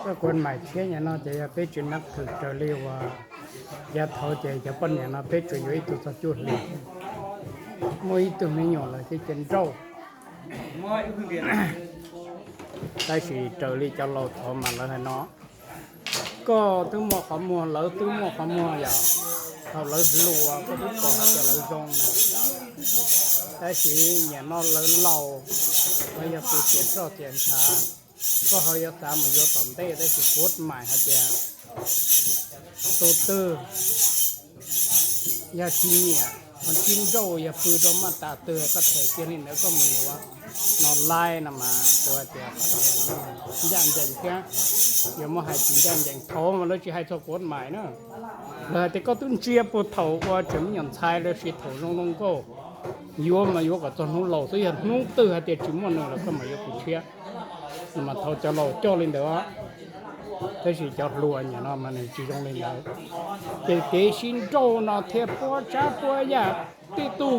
Ơ, cuốn mải thiêng nhà nó thì bé chỉ nắp thử trở liêu và giá thấu thì cho con nhà nó bé chỉ có ít tụ sao chuột liêu. Mua ít tụ mấy nhỏ là cái chân trâu. ແຕ່ຊິເຈີລີເຈົ້າເລົ່າຖອມມາແລ້ວໃຫ້ເນາະ ກໍຕຶງໝໍ້ຂະມົວ ລາວຕຶງໝໍ້ຂະມົວຢາ ເຂົາລາວລົວ ກໍຕຶງກໍຫາແຕ່ລາວຊົງນະ ແຕ່ຊິເນາະ ລາວເລົ່າ ລາວຢາກປູເສຍຊໍ້ສຽນຊາ ກໍເຮົາຢາກຕາມມາຢູ່ຕອນເຕ ແຕ່ຊິກົດໝາຍຫາແຕ່ໂຕຕື້ ຢາກິນເນຍ ມັນກິນໂດ ຢາປືໂດມາຕາເຕີ ກໍແທ້ຈຽງນີ້ແລ້ວກໍມີວ່ານອນລາຍນຳມາຕົວແຕ່ ຢ້ານແຈງເທື່ອ ຢ່າມາໃຫ້ກິນຢ້ານແຈງໂທມາແລ້ວຊິໃຫ້ໂທກົດໝາຍເນາະ ແລ້ວແຕ່ກໍຕື່ນເຈຍປູເຖົ້າວ່າຈະມີຫຍັງຊາຍແລ້ວຊິໂທລົງໆກໍ ໂຍມມາໂຍມກໍຕ້ອງຮູ້ເລົ່າ ຕົວຢ່າງຮູ້ຕື່ນຫາແຕ່ຈິມມ່ວນໜຶ່ງ ແລ້ວກໍມາໂຍມປູເຊຍ ມາເຖົ້າຈະເລົ່າເຈົ້າເລີຍເດີ ແຕ່ຊິເຈົ້າຫຼວງຫຍັງເນາະ ມັນຊິຕ້ອງເລີຍເດີ ເກເກຊິນໂດເນາະ ເທປົວຈາປົວຢາ ຕິຕູ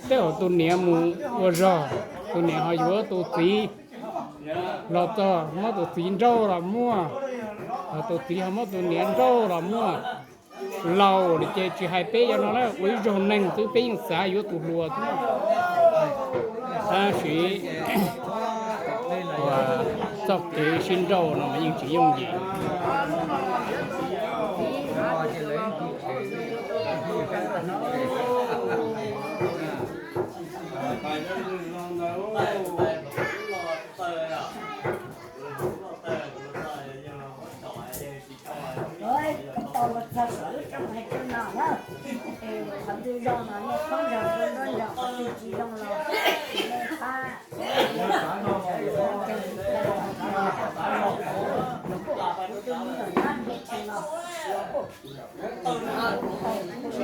ເຕີໂຕເນຍໝູ່ ໂອເຈົ້າ ໂຕເນຍເຮົາຢູ່ໂຕຕີ ລອດຕໍ່ມໍໂຕຕີນໂດລະມົວ ເອົາໂຕຕີເຮົາມໍໂຕເນຍໂດລະມົວ ເລົ່າເດເຈ ຊິໃຫ້ເປຍານອນແລ້ວ ອຸຍ ໂຈເນັງ ຕື້ເປຍາງສາຢູ່ຕູລັວ ອາຊີ ວ່າຊອກເກຊິນໂດເນາະ ມັນຍິ່ງຊິຍົງຢີ.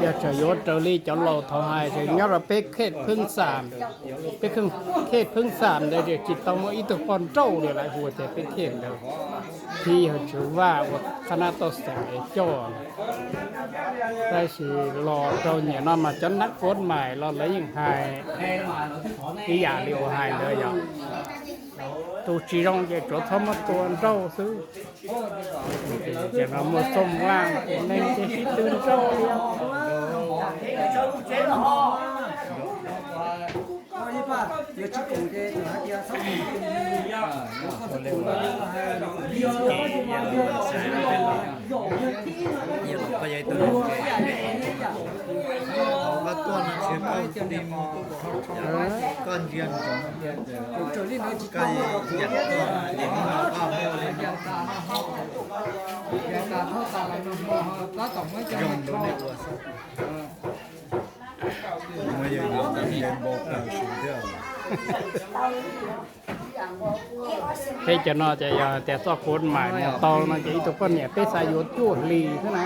ຢາກຈະໂຍນເກົາຫຼີເຈົ້າເລົ່າເທົ່າໃຫ້ ເຖິງຍອດວ່າເປັກເຂດເພິ່ງສາມ ເປັກເຂດເພິ່ງສາມ ໄດ້ເດ ຈິດຕ້ອງມີອີ່ຕົວກ່ອນເຈົ້າເດ ຫຼາຍຫົວແຕ່ເປັກເຂດເດີ ທີ່ເຮົາຈື່ວ່າ ຄະນະຕໍ່ແສງເອຈໍ ໄດ້ຊິລໍເຈົ້າເນຍເນາະ ມາຈະນັກກົດໝາຍ ລໍແລ້ວຍັງໃຫ້ອີ່ຢາງເລວໃຫ້ເດີ ໂຕຈີຣອງເຈໂຈທຳມະຕົວເຈົ້າຊື່ ຈະນຳມາຊົມວ່າ ແມ່ນຈະຊິຕື່ນເຈົ້າ ເຮັດຈັ່ງເນາະ ຈະຢ່າແຕ່ຊອກກົດໝາຍ ໝໍຕອງນະ ຈະອີ່ຕົວເພິ່ນເນຍ ເປສາໂຍດໂຈດລີຊັ້ນນະ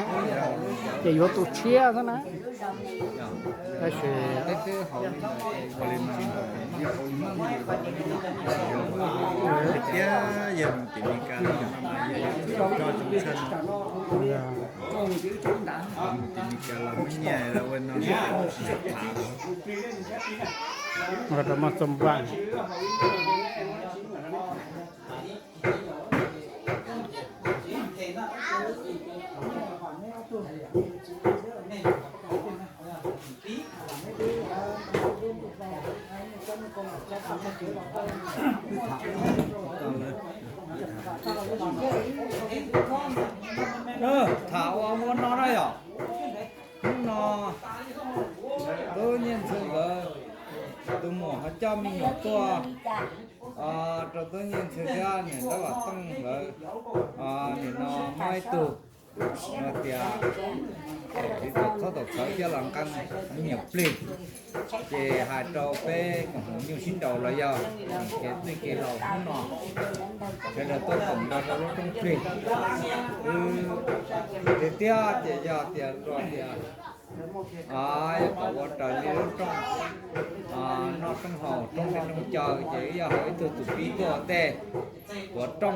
ຈະໂຍດໂຕເຊຍຊັ້ນນະ. ເຮົາມາຊົມບ້ານ. ເອີ ຖ້າວ່າວົນນອນໄດ້ຫວາ? ເນາະ ໂຕເຢັນເຊີງເດີ ໂຕໝໍເຂົາເຈົ້າມີໝໍຕົວ ເອີ ໂຕເຢັນເຊີງເດີ ເນາະ ລາວວ່າຕ້ອງເລີຍ ເນາະ ມາໃຫ້ຕູ ເນາະ ເຕີຍ ເອີ ທີ່ເຂົາຕ້ອງເຂົາຈະຫຼັງກັນ ມີເປັນ ເຈຫາຍໂຕເປກະຫູຢູ່ຊິນເດົາລະຍາວ ເກດນີ້ເກເລົ່າເນາະ ເກເດີຕົ້ນຕົງດາລະລົດຕ້ອງເປັນ ຄື ເຕຍ ເຕຍ ເຕຍ ເຕຍ ອາຍ ກະວ່າຕາຍນີ້ຕ້ອງ ອາ ນອກຕ້ອງເຮົາ ຕ້ອງເປັນຕ້ອງເຈີ ເຈຢາກໃຫ້ໂຕຕຸປີຕົວແຕ່ ຕົວຕ້ອງ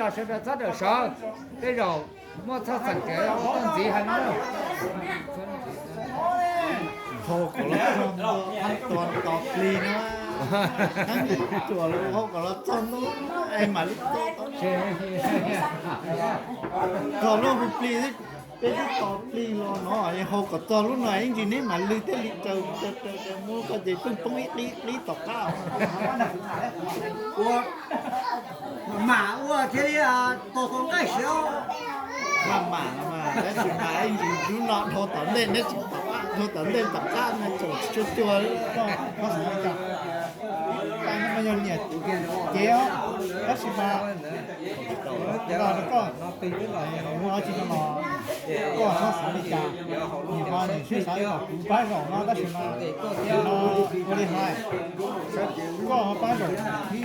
ລະເຊີນເດີຊອດເດີຊອດ ເປັນເຈົ້າ ໝົດຊາດສັງເກດເອົາຕົ້ນສີໃຫ້ມາເດີ. ເຂົາກໍລະຈອນ ຕອນຕໍ່ປລີເນາະ ທັງຕົວເຂົາກໍລະຈອນ ໄອ້ໝາລິໂຕ ເຊ ກໍລະປລີ ເປັນຕໍ່ປລີໂລເນາະ ເຮົາກໍຈອນລຸ້ນໜ້ອຍ ຈິງນີ້ມາລືແຕ່ລິເຕີເຕີເຕີ ໝູ່ກໍຈະປຶ້ງປົງອີກ ອີກ ອີກຕໍ່ກ້າວ Mama, ua, te ri a, to to ngai xio. Mama, mama, that's my, you do not hold on, then that's papa, hold on, then papa, na cho cho cho. Ko, ko sa ka. Ka na ma yo ni. Ke o, that's my. Ko, ko. Ko, ko sa ka. Ni ma ni, shi sa ka. Ba ro, na, that's my. Ko, ko. Ko, ba ro. Ni.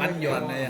ມັນຢອນເລີຍ.